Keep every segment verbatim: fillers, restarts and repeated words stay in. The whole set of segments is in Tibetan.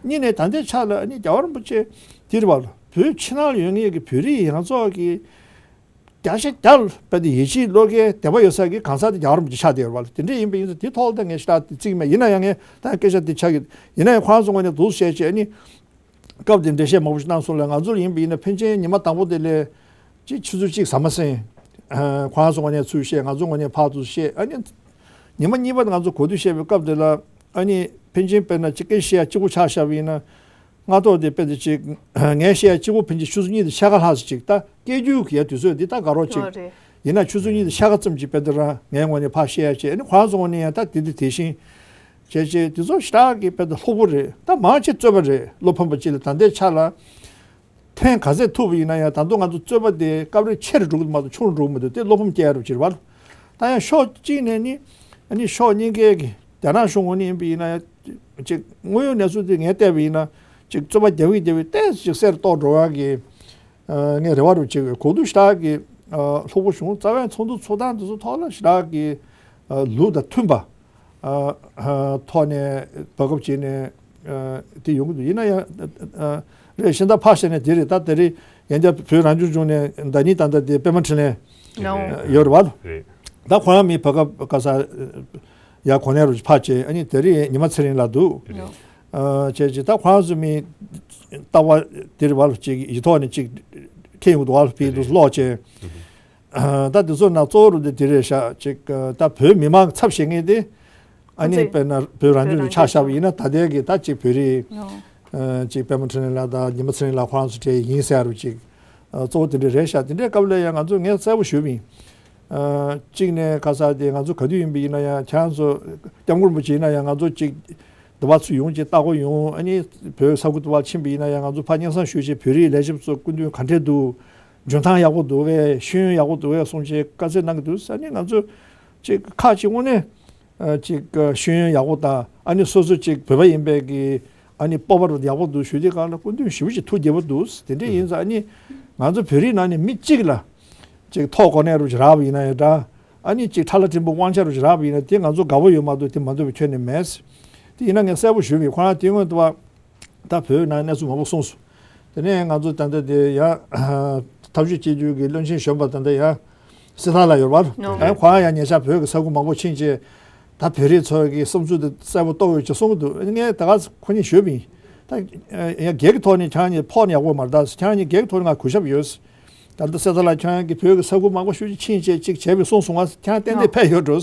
གཉིས་ནས་ད་ལྟའི་ཆ་ལ་ཨ་ནི་རྒྱལ་བ་རིན་པོ་ཆེ་དེ་རེད་བ། བོད་ཕྱི་ནང་ལ་ཡོད་མཁན་གྱི་བོད་རིགས་ཡོངས་རྫོགས་ཀྱི་བརྒྱ་ཆ་བརྒྱ་ལ་དཔེ་དེ་ཡིད་ཆེས་བློ་འགེལ་དད་པ་ཡོད་ས་གི་གང་ཟག་དེ་རྒྱལ་བ་རིན་པོ་ཆེ་ཆགས་བསྡད་ཡོད་རེད་བ། དེ་འདྲ་ཡིན་པ་ཡིན་ཙང་དེ་ཐོག་ལ་ད་ངས་ཞེ་དྲག་དེ་བརྩི་གི་མེད། ཡིན་ན་ཡང་ངས་ད་སྐད་ཆ་དེ་ཆགས་ཀྱི་ཡིན་ན་ཡང་ཁོ་རང་ཚོ་ངོས་ནས་འདུག་བཤད་བྱས་ཨ་ནི་སྐབས་དེ་འགྲེལ་བཤད་མང་པོ་ཞིག་གནང་སོང་ལ། ང་ཚོ་ལ་ཡིན་པ་ཡིན་ན་ཕན་ཆད་ཉི་མ་དང་པོ་དེ་ལས་ཅིག་ཆུ་ཚོད་གཅིག་ཟ་མ་ཟིན། ཁོ་རང་ཚོ་ངོས་ནས་ཚུར་བཤད། ང་ཚོ་ངོས་ནས་ཕར་ཚུར་བཤད། ཨ་ནི་ཉི་མ་གཉིས་པ་དེ་ང་ཚོ་གོ་བསྡུར་བཤད་པའི་སྐབས་དེ་ལ་ཨ་ནི་ཕན་ཆད་དཔེར་ན་ཅིག་སྐད་བཤད་ཡ་གཅིག་པོ་ཆགས་བཞག་པ་ཡིན་ན། སྔ་ཐོག་དེ་དཔེ་དེ་ཅིག་ངས་བཤད་ཡ་གཅིག་པོ་ཕན་ཆད་ཆུ་ཚོད་གཉིས་དང་ཕྱེད་ཀ་ལྷག་ཙམ་ཅིག་ད་སྐད་སྒྱུར་གྱི་ཡ་དུས་ཚོད་འདི་ད་དགའ་རོགས་ཅིག་ཨོ་རེད། ཡིན་ན་ཆུ་ཚོད་གཉིས་དང་ཕྱེད་ཀ་ཙམ་ཅིག་དཔེ་དེ་རང་ངའི་ངོས་ནས་ཕར་བཤད་ཡ་བྱས། ཨ་ནི་ཁོ་རང་ཚོ་ངོས་ནས་ཡང་ད་དེ་དེ་དེ་བཞིན་བྱས་བྱས་དེ་ཚོ་ཞེ་དྲག་གི་དཔེ་དེ་ལྷུག་པོ་རེད། ད་མང་ཆེ་རྩོད་པ་རེད། བློ་ཕམ་པ་ཅིག་ལ་ད་ལྟའི་ཆ་ལ་ཕན་ག་ཚད་ཐུབ་པ་ཡིན་ན་ཡང་ད་དུང་ང་ཚོ་རྩོད་པ་དེ་སྐབས་རེ་ཆེ་རུ་འགྲོ་གི་མ་གཏོགས་ཆུང་རུ་འགྲོ་གི་མི་འདུག་དེ་བློ་ཕམ་སྐྱེ་ཡ་རུ་ཅིག་རེད་བ། ད་ཡང་ཕྱོགས་གཅིག་ནས་ནི་ཨ་ནི་ཕྱོགས་གཉིས་ཀའི་གི་རྒྱ་ནག་གཞུང་ངོས་ནས་ཡིན་པ་ཡིན་ན་ཡང་ཅིག་དངོས་ཡོད་གནས་ཚུལ་དེ་ངས་བལྟས་པ་ཡིན་ན་ཅིག་རྩོད་པ་རྒྱག་གི་རྒྱག་གི་ཏོག་ཙམ་ཅིག་སེར་རྟོག་འགྲོ་ཡ་གི་ངས་རེ་བ་རུ་བྱེད་དགོས། གོ་བསྡུར་ཞེ་དྲག་གི་ལྷུག་པོ་བྱུང་། རྩ་བའི་ཚོགས་འདུ་ཚོགས་སྟངས་དེ་ཚོ་ཐོག་ལ་ཞེ་དྲག་གི་ལུགས་དང་མཐུན་པ་ཐོག་ནས་བར་སྐབས་བྱས་ནས་དེ་ཡོང་གི་འདུག་ཡིན་ན་ཡང་རེད་གཞན་དག་ཕར་བཞག་ནས་དེ་རེད། ད་དེ་རིང་ཡང་བསྐྱར་བོད་རང་སྐྱོང་ལྗོངས་ནས་ཟླ་ཉིན་ད་ལྟ་དེ་པད་མ་འཕྲིན་ལས་ཡོད་རེད་བ། རེད། ད་ཁོ་རང་མི་བར་སྐབས་ག་ས་ཡ་གོ་གནས་རུ་ཕར་བྱས། ཨ་ནི་དེ་རིང་ཉི་མ་ཚེ་རིང་ལགས་འདུག་བྱས་ཅིག་ད་ཁོ་རང་ཚོ་མི་ལྟ་བ་དེ་རེད་བ། ལ་ཅིག་ཡིག་ཐོག་ནས་ཅིག་ཁྱེད་ཡོང་འདུག་བ། ལ་ཕི་འདུག་ལོག་བྱས། ད་དེ་ཚོ་ནང་གཙོ་བོ་རུ་དེ་དེ་རེད་ཤག་ཅིག་ད་བོད་མི་མང་ཚབ་བྱེད་མཁན་དེ་ཨ་ནི་ཁོང་ཚོས་དཔེར་ན་བོད་རང་སྐྱོང་ལྗོངས་ཆ་བཞག་པ་ཡིན་ན་ད་ལྟའི་གི་ད་ཅིག་བོད་རིགས་ཨོ། ཅིག་པད་མ་འཕྲིན་ལས་ལགས་དང་ཉི་མ་ཚེ་རིང་ལགས་ཁོ་རང་ཚོ་གྲས་ཡིན་ཟེར་རུ་ཅིག་གཙོ་བོ་དེ་འདྲ་རེད་ཤག་དེ་འདྲའི་སྐབས་ལ་ཡང་ང་ཚོ་ངས་གསལ་པོ་ཞུས་པ་ཡིན། གཅིག་ནས་ག་ས་དེ་ང་ཚོ་ག་དུས་ཡིན་པ་ཡིན་ན་ཡང་ཁྱེད་རང་ཚོ་སྐྱབས་མགོན་རིན་པོ་ཆེ་ཡིན་ན་ཡང་ང་ཚོ་ཅིག་འདི་བ་ཚུར་ཡོང་ཅིག་ལྟ་སྐོར་ཡོང་། ཨ་ནི་བོད་ས་ཁུལ་དུ་བ་ཕྱིན་པ་ཡིན་ན་ཡང་ང་ཚོ་ཕར་སྙན་སེང་ཞུས་ཅིག་བོད་རིགས་ལས་བྱེད་ཚོ་སྐུ་མདུན་ག་འདྲས་འདུག་འཇོན་ཐང་ཡག་པོ་འདུག་གས། ཤེས་ཡོན་ཡག་པོ་འདུག་གས་གསུངས་ཅིག་དཀའ་ཚེགས་གནང་གི་འདུག་ཨ་ནི་ང་ཚོ་ཅིག་ཁག་ཅིག་དངོས་གནས་ཅིག་ཤེས་ཡོན་ཡག་པོ་དང་ཨ་ནི་སོ་སོ་ཅིག་བོད་པ་ཡིན་པའི་གི་ཨ་ནི་སྤོབས་པ་རུ་ཡག་པོ་འདུག་ཞུ་དུས་གང་ལ་སྐུ་མདུན་ཞེ་པོ་ཅིག་ཐུགས་དགྱེས་པོ་འདུག་དེ་འདྲས་ཡིན་ཙང་ཨ་ནི་ང་ཚོ་བོད་རིགས་ནང་ནས་མི་གཅིག་ལ་ཅིག་ཐོག་གོ་གནས་རུ་ཅིག་རག་པ་ཡིན་ན་ཡང་འདྲ། ཨ་ནི་ཅིག་ཁྲ་ལ་ཕྲན་བུ་དབང་ཆ་རུ་ཅིག་རག་པ་ཡིན་ན་དེ་ང་ཚོ་དགའ་པོ་ཡོད་མ་གཏོགས་དེ་མ་འདོད་པ་ཁྱོན་ནས་མེད། དེ་ཡིན་ན་ངས་གསལ་པོ་ཞུས་པ་ཡིན། ཁོ་རང་དེ་སྔོན་དུ་བ་ད་བོད་ནང་གནས་ཚུལ་མང་པོ་གསུངས་སོང་། དེ་ནས་ང་ཚོ་ད་ལྟ་དེ་ཡང་ཐབས་ཇུས་གཅིག་གྱུར་གྱི་བློན་ཆེན་གཞོན་པ་ད་ལྟ་ཡང་སྲིད་ཐར་ལགས་ཡོད་རེད་བ། ཨ་ཁོ་རང་ཡང་ཉེ་ཆར་བོད་ཀྱི་ས་ཁུལ་མང་པོ་ཕྱིན་བྱས་ད་བོད་རིགས་ཚོ་གི་བསམ་ཚུལ་དེ་གསལ་པོ་རྟོགས་ཡོད་ཅེས་གསུང་གི་འདུག་ངས་ད་ག་ཁོ་གཉིས་ཞུས་པ་ཡིན། ད་ཡང་སྒེར་གྱི་ཐོག་ནས་ཁྱེད་རང་གཉིས་ཕོགས་ནས་ཡག་པོ་མ་རེད། ད་ཁྱེད་རང་གཉིས་སྒེར་གྱི་ཐོག་ནས་ང་གུས་ཞབས་ཡོད། ད་ལྟ་སྲིད་ཐར་ལགས་ཁྱེད་རང་གིས་བོད་ཀྱི་ས་ཁུལ་མང་པོ་ཤོད་ཅིག་ཕྱིན་བྱས་ཅིག་བྱས་པའི་གསུང་སོང་། ང་ཁྱེད་རང་ཏན་ཏན་ཕེབས་ཡོད་འགྲོ།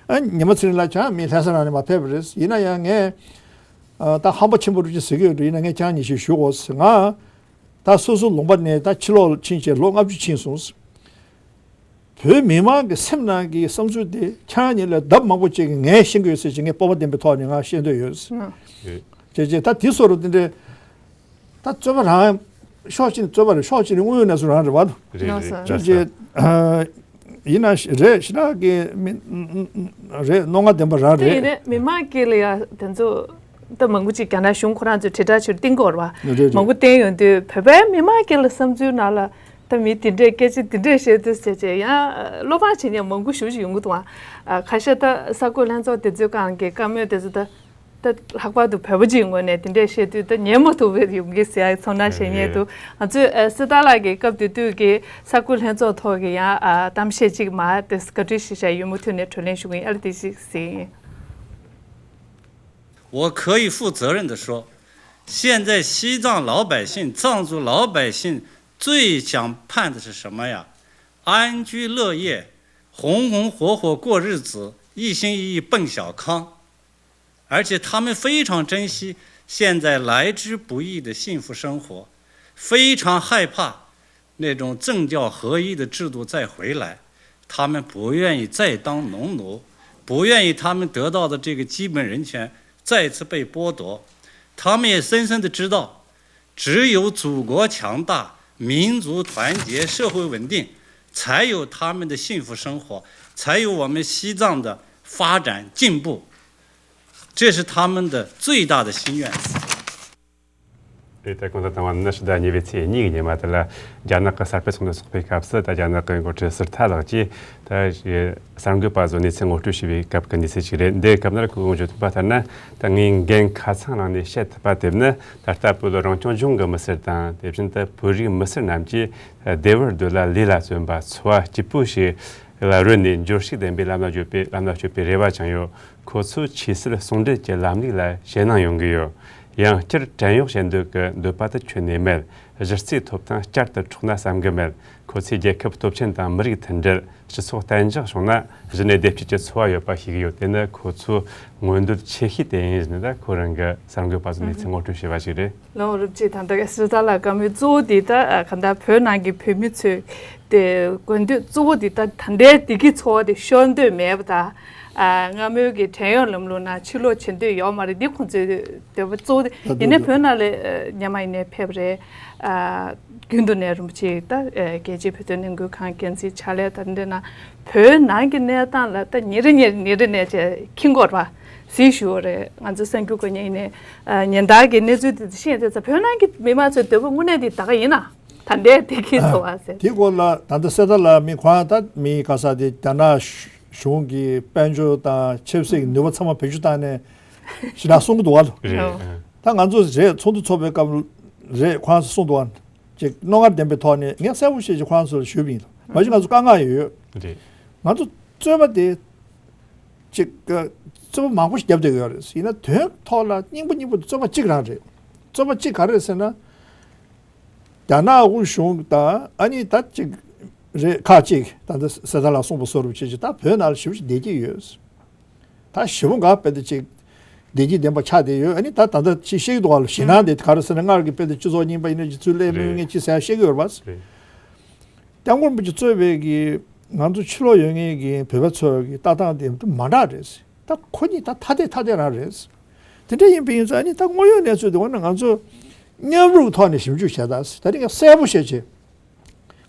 ཨ་ཉི་མ་ཚེ་རིང་ལགས་ཁྱེད་རང་མི་ལྷ་ས་ནང་ནས་མ་ཕེབས་པ་རེད། ཡིན་ན་ཡང་ངས་ཨ་ད་ཧམ་པ་ཆེན་པོ་རུ་ཅིག་ཟེར་གྱི་ཡོད་རེད། ཡིན་ན་ངས་ཁྱེད་རང་གཉིས་ཞིག་ཞུ་དགོས། ང་ད་སོ་སོ་ལུང་པ་ནས་ད་ཕྱི་ལོགས་ཕྱིན་བྱས་ལོ་ལྔ་བཅུ་ཕྱིན་སོང་། བོད་མི་མང་གི་སེམས་ནང་གི་བསམ་ཚུལ་དེ་ཁྱེད་རང་གཉིས་ལས་ལྡབ་མང་པོ་ཅིག་གིས་ངས་ཤེས་ཀྱི་ཡོད་ཟེར་བྱས་ངས་སྤོབས་པ་ལྡན་པའི་ཐོག་ནས་ང་བཤད་འདོད་ཡོད། ཨ་རེད། བྱས་བྱས་ད་དེ་བཟོ་འདྲ་དེ་འདྲའི་ད་རྩོད་པ་རང་ཕྱོགས་གཅིག་ནས་རྩོད་པ་རེད། ཕྱོགས་གཅིག་ནས་དངོས་ཡོད་གནས་ཚུལ་རང་རེད་བ། རེད། རེད། རེད། བྱས་བྱས་ཡིན་ན་རེད། ཞེ་དྲག་གི་མི་རེད། རྣོ་ངར་ལྡན་པ་རང་རེད། དེ་ཡིན་ནའི་མི་མང་དཀྱིལ་ལ་ཡ་དེ་ཚོ་ད་མང་པོ་ཅིག་རྒྱ་ནག་གཞུང་ཁོ་རང་ཚོས་དྲིལ་བསྒྲགས་བྱས་བསྟན་གྱི་ཡོད་རེད་བ། རེད། རེད། མང་པོ་བསྟན་ཡོང་དུས་བོད་པའི་མི་མང་དཀྱིལ་ལ་བསམ་ཚུལ་ནང་ལ་ད་མི་དེ་འདྲས་སྐད་ཆ་དེ་འདྲས་བཤད་དུས་ཟེར་བྱས་ཡང་བློ་ཕམ་བྱེད་མཁན་མང་པོ་ཞེ་པོ་ཅིག་ཡོང་གི་འདུག་བ། ཁ་ཤས་ད་གསར་འགོད་ལྷན་ཚོགས་དེ་ཚོའི་སྒང་གི་བཀའ་མོལ་དེ་ཚོ་ད། ད་ལྷག་པར་དུ་བོད་པ་ཅིག་ངོས་ནས་དེ་འདྲས་བཤད་དུས་ད་ཉན་མ་ཐུབ་པའི་ཡོང་གི་ཟེར་ཡ་ཚོར་སྣང་བྱེད་མཁན་འདུག་ང་ཚོས་ཨ་སྲིད་ཐར་ལགས་ཀྱིས་སྐབས་དེ་དུས་ཀྱི་གསར་འགོད་ལྷན་ཚོགས་ཐོག་གི་ཡང་ཨ་གཏམ་བཤད་ཅིག་མ་དེ་བཀའ་འདྲི་ཞུ་བྱ་ཡོད་མུ་མཐུད་ནས་དྲིས་ལན་ཞུ་གི་ཡིན། ཨ་ལ་དེ་ཞིག་ཟེར་ཡིན། 我可以负责任地说，现在西藏老百姓、藏族老百姓最想盼的是什么呀？安居乐业，红红火火过日子，一心一意奔小康。而且他们非常珍惜现在来之不易的幸福生活，非常害怕那种政教合一的制度再回来，他们不愿意再当农奴，不愿意他们得到的这个基本人权再次被剥夺。他们也深深地知道，只有祖国强大、民族团结、社会稳定，才有他们的幸福生活，才有我们西藏的发展进步。这是他们的最大的心愿。རེད། ད་གང་ལྟར་དང་བ་ནི་ཕྱི་ཟླ་གཉིས་པའི་ཚེས་གཉིས་ཀྱི་ཉི་མ་དེ་ལ་རྒྱ་ནག་གི་གསར་སྤེལ་ཚོགས་འདུ་འཚོགས་པའི་སྐབས་སུ། ད་རྒྱ་ནག་གི་འགོ་ཁྲིད་ཟུར་ཐག་ལགས་ཀྱིས་ད་གསར་འགོད་པ་ཚོར་གནས་ཚུལ་ངོ་སྤྲོད་བྱས་པའི་སྐབས་ཀྱི་གནས་ཚུལ་ཞིག་རེད། འདིའི་སྐབས་ནར་ཁོས་གོང་ཞུས་ཐུབ་པ་ལྟར་ན། ད་ངས་འགན་ཁ་ཚང་བླངས་ནས་བཤད་ཐུབ་པ་དེ་ནི། ད་ལྟ་བོད་རང་སྐྱོང་ལྗོངས་ཀྱི་མི་སེར་དང་། དེ་བཞིན་དུ་བོད་རིགས་མི་སེར་རྣམས་ཀྱིས་བདེ་བར་སྡོད་ལ་ལས་ལ་བརྩོན་པ། འཚོ་བ་སྐྱིད་པོ་ཞིག་ལ་རོལ་ནས་འབྱོར་ཕྱུག་ལྡན་པའི་ལམ་ལ་བསྐྱོད་པའི་ལམ་ལ་བསྐྱོད་པའི་རེ་བ་ཅང་ཡོད། ཁོ་ཚོས་ཆོས་སྲིད་ཟུང་འབྲེལ་གྱི་ལམ་ལུགས་ལ་ཞེད་སྣང་ཡོང་གི་ཡོད། ཡང་བསྐྱར་བྲན་གཡོག་བྱེད་འདོད་ཀྱི་འདོད་པ་དེ་ཁྱོན་ནས་མེད། གཞི་རྩའི་ཐོབ་ཐང་བསྐྱར་དུ་འཕྲོག་ན་བསམ་གྱི་མེད། ཁོ་ཚོས་རྒྱལ་ཁབ་སྟོབས་ཆེན་དང་མི་རིགས་མཐུན་སྒྲིལ། སྤྱི་ཚོགས་གཏན་འཇགས་བྱུང་ན་གཞི་ནས་བདེ་སྐྱིད་ཀྱི་འཚོ་བ་ཡོད་པ་ཤེས་ཀྱི་ཡོད། དེ་ནི་ཁོ་ཚོའི་མངོན་འདོད་ཆེ་ཤོས་དེ་ཡིན་ཟེར་ནས། ད་ཁོ་རང་གིས་གསར་འགོད་པ་ཚོར་གནས་ཚུལ་ངོ་སྤྲོད་བྱས་པ་ཞིག་རེད། ལགས་འོ། རིན་པོ་ཆེ། ད་ལྟ་གི་ཟུར་ཐག་ལགས་བཀའ་མོལ་གཙོ་བོ་དེ། ད་གང་ལྟར་བོད་ནང་གི་བོད་མི་ཚོས་དེ་དགོས་འདོད་གཙོ་བོ་དེ། ད་ད་ལྟའི་བདེ་སྐྱིད་འཚོ་བ་དེ་ཤོར་འདོད་མེད་པ་དང་། ཨ། སྔ་མོའི་གི་བྲན་གཡོག་ལམ་ལུགས་ནང་ཕྱིར་ལོག་བྱེད་འདོད་ཡོད་མ་རེད། འདི་ཁོང་ཚོའི་འདོད་པ་གཙོ་བོ་དེ། ད་ཡིན་ནའི་ད་བོད་ནང་ལ་སྔོན་མ་ཡིན་ནའི་ཕེབས་རེད། ཨ། རྒྱུན་དུ་ནས་རིན་པོ་ཆེ་ད་རྒྱལ་སྤྱིའི་བོད་དོན་ལས་འགུལ་ཁང་འགན་འཛིན་ཕྱག་ལས་དང་འདི་ནང་བོད་ནང་གི་གནས་སྟངས་ལ་ད་ཉིན་རེ་ཉིན་རེ་ཉིན་རེ་ནས་བྱས་ཁྱིམ་སྐོར་བ་གཟིགས་ཞུ་བ་རེད། ང་ཚོ་གསར་འགྱུར་གོ་ཉིན་ནས་ཉིན་ལྟར་གྱི་གནས་ཚུལ་དེ་ཤེས་ཚེ། བོད་ནང་གི་མི་མང་ཚོའི་འདོད་པ་དངོས་གནས་དེ་ད་ག་ཡིན་ན། ད་ལྟའི་བདེ་སྐྱིད་འཚོ་བ་ཟེར། དེའི་སྐོར་ལ་ད་ལྟ་གསལ་ཐང་ལ་མི་ཁོ་རང་ད་མི་ག་ས་དེ་རྒྱ་ནག་གཞུང་གི་དཔལ་འབྱོར་དང་ཆབ་སྲིད་ཀྱི་ནུས་པ་ཚང་མ་བེད་སྤྱོད་བཏང་ནས་ཞེ་དྲག་གསུང་གི་འདུག་བ། རེད། ཨ། ད་ང་ཚོ་རེད། ཚོགས་འདུ་ཚོགས་པའི་སྐབས་རེད། ཁོ་རང་ཚོ་གསུངས་འདུག་བ། ཅིག་རྣོ་ངར་ལྡན་པའི་ཐོག་ནས་ངས་གསལ་པོ་བཤད་ཅིག་ཁོ་རང་ཚོ་ལ་ཞུས་པ་ཡིན། མ་གཞི་ང་ཚོ་དཀའ་ངལ་ཡོད། རེད། ང་ཚོ་རྩོད་པ་དེ་ཅིག་རྩོད་པ་མང་པོ་ཞིག་བརྒྱབ་བསྡད་ཡོད་རེད། ཡིན་ན་དོན་ཐོག་ལ་སྙིང་པོ་སྙིང་པོ་དེ་རྩོད་པ་གཅིག་རང་རེད། རྩོད་པ་གཅིག་ག་རེ་རེད་ཟེར་ན། རྒྱ་ནག་དབུས་གཞུང་དང་། ཨ་ནི་ད་ཅིག་རེད། ཁག་ཅིག་ད་ལྟ་གསལ་ཐང་ལགས་གསུངས་པ་བཟོ་འདྲ་བྱས་ཅིག་ད་བོད་ནང་ལ་ཞེ་པོ་ཅིག་བདེ་སྐྱིད་ཡོད། ད་ཞེ་པོ་འགའ་དཔེ་དེ་ཅིག་བདེ་སྐྱིད་ལྡན་པ་ཆགས་བསྡད་ཡོད། ཨ་ནི་ད་ད་ལྟ་ཅིག་བཤད་ཀྱི་འདུག་བ་ལ། ཞེད་སྣང་དེ་ག་རེ་ཟེར་ན། སྔར་གྱི་དཔེ་དེ་སྤྱི་ཚོགས་རྙིང་པ་ཡིན་ན་ཅིག་ཚུར་སླེབས་མི་ཡོང་མཁན་ཅིག་ཟེར་བཤད་ཀྱི་ཡོད་རེད་པ། རེད། སྐྱབས་མགོན་རིན་པོ་ཆེ་གཙོས་པའི་གི་ང་ཚོ་ཕྱི་ལོགས་ཡོད་མཁན་གྱི་བོད་པ་ཚོའི་གི་ལྟ་སྟངས་དེ་མ་འདྲ་རེད། ད་ཁོ་གཉིས་ད་ཐ་དད་ཐ་དད་རང་རེད། དེ་འདྲ་ཡིན་པ་ཡིན་ཙང་། ཨ་ནི་ད་དངོས་ཡོད་གནས་ཚུལ་དེ་འོ་ན་ང་ཚོ་མཉམ་རུབ་ཐོག་ནས་ཞིབ་འཇུག་བྱས་དང་། ད་རིང་གསལ་པོ་བཤད་བྱས།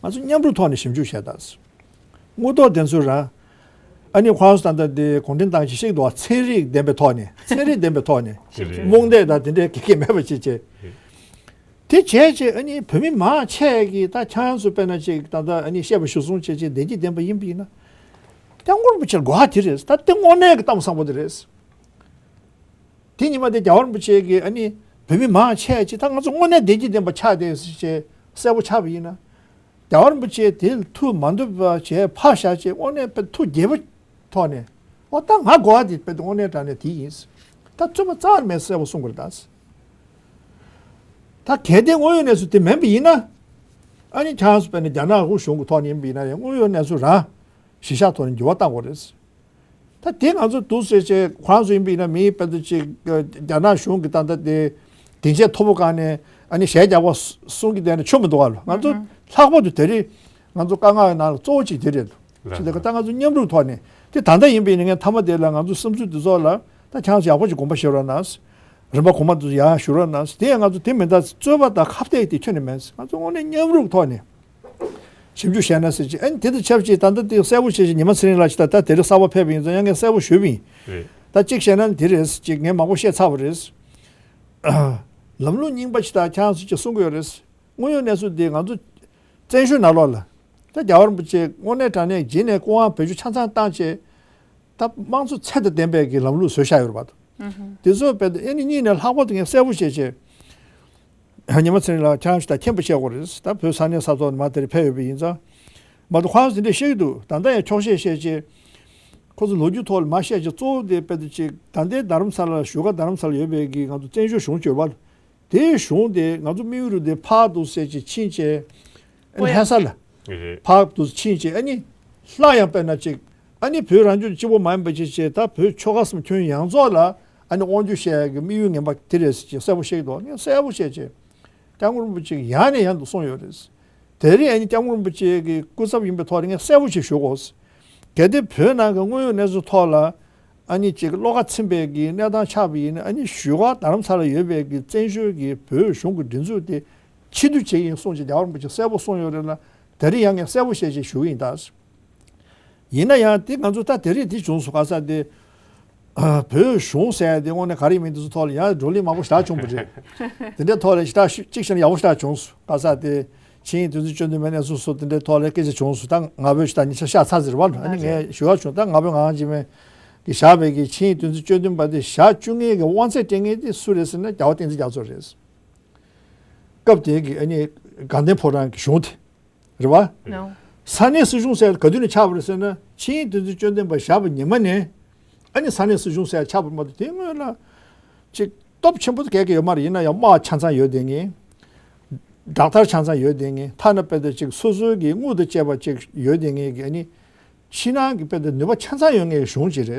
ང་ཚོ་མཉམ་རུབ་ཐོག་ནས་ཞིབ་འཇུག་བྱས་དང་། དངོས་ཐོག་བདེན་འཚོལ་རང་། ཨ་ནི་ཁོང་ཚོ་ད་ལྟ་དེ་གུང་ཁྲན་ཏང་གིས་བཤད་འདུག་བ། ཚན་རིག་ལྡན་པའི་ཐོག་ནས། ཚན་རིག་ལྡན་པའི་ཐོག་ནས། རེད། རྨོངས་དད་དང་དེ་འདྲའི་གེ་གེ་མེད་པ་བྱས་བྱས། དེ་བྱས་བྱས། ཨ་ནི་བོད་མི་མང་ཆེ་གིས་ད་ཁྱེད་རང་ཚོ་དཔེར་ན་ཅིག་ད་ལྟ་ཨ་ནི་བཤད་པ་གཞིར་བཟུང་བྱས་བྱས་བདེ་སྐྱིད་ལྡན་པ་ཡིན་པ་ཡིན་ན། སྐྱབས་མགོན་རིན་པོ་ཆེར་གོ་བ་དེ་རེད། ད་དེ་དངོས་གནས་ཀྱི་གཏམ་བཟང་པོ་དེ་རེད། དེ་ཉི་མ་དེ་རྒྱལ་བ་རིན་པོ་ཆེ་གིས་ཨ་ནི་བོད་མི་མང་ཆེ་ཅིག་ད་ང་ཚོ་དངོས་གནས་བདེ་སྐྱིད་ལྡན་པ་ཆགས་བསྡད་ཟེར་བྱས་གསལ་པོ་ཆགས་པ་ཡིན་ན། རྒྱལ་བ་རིན་པོ་ཆེ་དེ་ཐུགས་མ་འདོད་པ་བྱས་ཕར་བཞག་བྱས། དངོས་གནས་དཔེ་ཐུགས་དགྱེས་པོ་ཐོག་ནས། འོ་ད་ང་གོ་བ་དེ་དཔེ་དངོས་གནས་དྲང་གནས་དེ་ཡིན། ད་རྩོད་པ་རྩ་བ་མེད་གསལ་པོ་གསུང་དགོས་རེད་ད། ད་གལ་ཏེ་དངོས་ཡོད་གནས་ཚུལ་དེ་མིན་པ་ཡིན་ན། ཨ་ནི་ཁྱེད་རང་ཚོ་དཔེར་ན་རྒྱ་ནག་དབུས་གཞུང་གི་ཐོག་ནས་ཡིན་པ་ཡིན་ན་ཡང་། དངོས་ཡོད་གནས་ཚུལ་རང་གཞི་བཞག་ཐོག་ནས་འགྱུར་བ་གཏང་དགོས་རེད། ད་དེ་ང་ཚོ་འདུག་ཟེར་བྱས། ཁོ་རང་ཚོ་ཡིན་པ་ཡིན་ན་མིའི་དཔེ་དེ་ཅིག་རྒྱ་ནག་གཞུང་གི་ད་ལྟ་དེ་སྡིངས་ཆའི་མཐོ་པོ་སྒང་ནས་ཨ་ནི་ཞལ་རྒྱག་པ་གསུང་གི་བསྡད་ན་ཆོ་མི་འདུག་ག་ལ། ང་ཚོ་ལྷག་པར་དུ་དེ་རིང་ང་ཚོ་དཀའ་ངལ་ནང་ལ་གཙོ་བོ་གཅིག་དེ་རེད། ལགས། ཅི་ད་ད་ང་ཚོ་མཉམ་རུབ་ཐོག་ནས། དེ་ད་ལྟ་ཡིན་པ་ཡིན་ན་ངས་མཐའ་མ་དེ་ལ་ང་ཚོ་བསམ་ཚུལ་དེ་ཚོ་ལ་ད་ཁྱེད་རང་ཚོ་ཡག་པོ་ཅིག་དགོངས་པ་བཞེས་རོགས་གནང་། རིམ་པ་གོང་མ་དེ་ཚོ་ཡར་ཞུ་རོགས་གནང་། དེ་ཡང་ང་ཚོ་དེ་མིན་ད་རྩོད་པ་དང་ཁ་གཏད་དེ་ཁྱོན་ནས་མེད། ང་ཚོ་དངོས་གནས་མཉམ་རུབ་ཐོག་ནས་ཞིབ་འཇུག་བྱས་ན་ཟེར་གྱི། ཨ་ནི་དེ་དང་ཆབས་ཅིག་ད་ལྟ་དེ་གསལ་པོ་བྱས་ཀྱི། ཉི་མ་ཚེ་རིང་ལགས་ཀྱིས་ད་ལྟ་དེ་རིང་གསར་པ་ཕེབས་པ་ཡིན་ཙང་ཡང་ངས་གསལ་པོ་ཞུས་པ་ཡིན། རེད། ད་གཅིག་བཤད་ན་འདི་རེད། གཅིག་ངས་མང་པོ་བཤད་ཚར་བ་རེད། ལམ་ལུགས་རྙིང་པ་ཅིག་ད་ཁྱེད་རང་ཚོ་ཅིག་གསུང་གི་ཡོད་རེད། དངོས་ཡོད་གནས་ཚུལ་འདི་ང་ཚོ་བཙན་བྱོལ་ནང་ལོགས་ལ། ད་རྒྱལ་བ་རིན་པོ་ཆེ་དངོས་གནས་དྲང་གནས་རྗེས་ནས་སྐུ་དབང་བེད་སྤྱོད་ཆ་ཚང་བཏང་བྱས། ད་དམངས་གཙོ་ཚད་དང་ལྡན་པའི་གི་ལམ་ལུགས་བཟོས་བཞག་ཡོད་རེད་པ། ཨུ་ཧུ། དེ་ཚོ་དཔེ་ད་ཨ་ནི་གཉིས་ནས་ལྷག་པར་དུ་ངས་གསལ་པོ་བྱས་བྱས། ཉི་མ་ཚེ་རིང་ལགས་ཁྱེད་རང་ཚོ་ད་མཁྱེན་པ་བཤད་དགོས་རེད། ད་བོད་ས་གནས་ས་ཐོག་ནས་མར་དེར་ཕེབས་ཡོད་པ་ཡིན་ཙང་། མ་གཏོགས་ཁོ་རང་ཚོ་དེ་འདྲས་བཤད་ཀྱི་འདུག་ད་ལྟ་ཡང་འཁྱོག་བཤད་བཤད་བྱས། ཁོ་ཚོ་ལོ་རྒྱུས་ཐོག་ལ་མར་བཤད་བྱས། གཙོ་བོ་དེ་དཔེ་དེ་ཅིག་ད་ལྟའི་རྡ་རམ་ས་ལ། བཞུགས་སྒར་རྡ་རམ་ས་ལ་ཡོད་པའི་གི་ང་ཚོ་བཙན་བྱོལ་གཞུང་བཅོས་པ། དེའི་གཞུང་དེ་ང་ཚོ་དམིགས་ཡུལ་དེ་ཕར་འདུག་ཟེར་བྱས་ཕྱིན་བྱས། ཨ་ནི་ལྷ་ས་ལ་རེད། ཕར་འདུག་ཕྱིན་བྱས། ཨ་ནི་སླར་ཡང་དཔེར་ན་ཅིག་ཨ་ནི་བོད་རང་སྐྱོང་གཅིག་པོ་མ་ཡིན་པ་ཅིག་བྱས། ད་བོད་ཆོལ་ཁ་གསུམ་ཁྱོན་ཡོངས་རྫོགས་ལ་ཨ་ནི་དབང་སྒྱུར་བྱེད་ཡག་གི་དམིགས་ཡུལ་ངན་པ་དེ་རེད་ཟེར་བྱས་གསལ་པོ་བཤད་ཀྱི་འདུག་ངས་གསལ་པོ་བཤད་བྱས། སྐྱབས་མགོན་རིན་པོ་ཆེ་གིས་ཡང་ནས་ཡང་དུ་གསུངས་ཡོད་རེད། དེ་རིང་ཨ་ནི་སྐྱབས་མགོན་རིན་པོ་ཆེ་གི་སྐུ་ཚབ་ཡིན་པའི་ཐོག་ནས་ངས་གསལ་པོ་ཞིག་ཞུ་དགོས། གལ་ཏེ་བོད་ནང་གི་དངོས་ཡོད་གནས་ཚུལ་ཐོག་ལ་ཨ་ནི་ཅིག་བློ་ཁ་ཚིམ་པའི་གི་གནས་སྟངས་ཆགས་པ་ཡིན་ན། ཨ་ནི་བཞུགས་སྒར་རྡ་རམ་ས་ལ་ཡོད་པའི་གི་བཙན་བྱོལ་གི་བོད་གཞུང་གི་སྒྲིག་འཛུགས་དེ་ཕྱིར་བསྡུ་བྱེད་ཀྱི་ཡིན་གསུངས་བྱས་རྒྱལ་བ་རིན་པོ་ཆེ་གསལ་པོ་གསུངས་ཡོད་རེད་ལ། དེ་རིང་ཡང་ངས་གསལ་པོ་བཤད་བྱས་ཞུ་གི་ཡིན་ད། ཡིན་ན་ཡང་དེ་ང་ཚོ་ད་དེ་རིང་དེ་བྱུང་སོང་ག་ས་དེ། བོད་གཞུང་ཟེར་ཡ་དེ་དངོས་གནས་ག་རེ་ཡིན་མིན་དེ་ཚོ་ཐོག་ལ་ཡང་བགྲོ་གླེང་མང་པོ་ཞེ་དྲག་བྱུང་བ་རེད། དེ་འདྲའི་ཐོག་ལ་ཞེ་དྲག་ཤུ་གཅིག་བྱས་ན་ཡག་པོ་ཞེ་དྲག་བྱུང་སོང་། ཁ་ས་དེ་ཆིངས་ཡིག་དོན་ཚན་བཅུ་བདུན་པའི་གནས་ཚུལ་སོགས་དེ་འདྲའི་ཐོག་ལ་སྐད་ཆ་བྱུང་སོང་། ད་ང་ཕོད་ཞེ་དྲག་ཉིན་ཤས་ཤ་ཚ་ཟེར་བ་ཨ་ནི་ངས་ཞུ་བ་བྱུང་། ད་ང་ཕོད་ངག་དབང་འཇིགས་མེད་ཀྱིས་བཞག་པའི་གི་ཆིངས་ཡིག་དོན་ཚན་བཅུ་བདུན་པ་དེ་བཞག་བཅུག་མཁན་གྱི་དབང་ཚད་སྤྲད་མཁན་དེ་སུ་རེད་ཟེར་ན་རྒྱལ་བ་བསྟན་འཛིན་རྒྱ་མཚོ་རེད། སྐབས་དེ་གི་ཨ་ནི་དགའ་ལྡན་ཕོ་བྲང་གི་གཞུང་དེ། རེད་བ། ནོ། ས་གནས་སྲིད་གཞུང་ཟེར་ག་དུས་ནས་ཆགས་པ་རེད་ཟེར་ན་ཆིངས་ཡིག་དོན་ཚན་བཅུ་བདུན་པ་བཞག་པ་ཉི་མ་ནས་ཨ་ནི་ས་གནས་སྲིད་གཞུང་ཟེར་ཆགས་པ་མ་གཏོགས་དེ་སྔོན་ལ་ཅིག་སྟོབས་ཆེན་པོ་གལ་གལ་ཡོད་མ་རེད། ཡིན་ན་ཡང་དམག་ཆ་ཚང་ཡོད་བསྡད་མཁན། དྲག་མཐར་ཆ་ཚང་ཡོད་བསྡད་མཁན། ཐ་ན་དཔེ་དེ་ཅིག་སོ་སོའི་གི་དངུལ་དང་བཅས་པ་ཅིག་ཡོད་བསྡད་མཁན་གི་ཨ་ནི་ཕྱི་ནང་གི་དཔེ་དེ་ནུས་པ་ཆ་ཚང་ཡོད་མཁན་གྱི་གཞུང་ཅིག་རེད།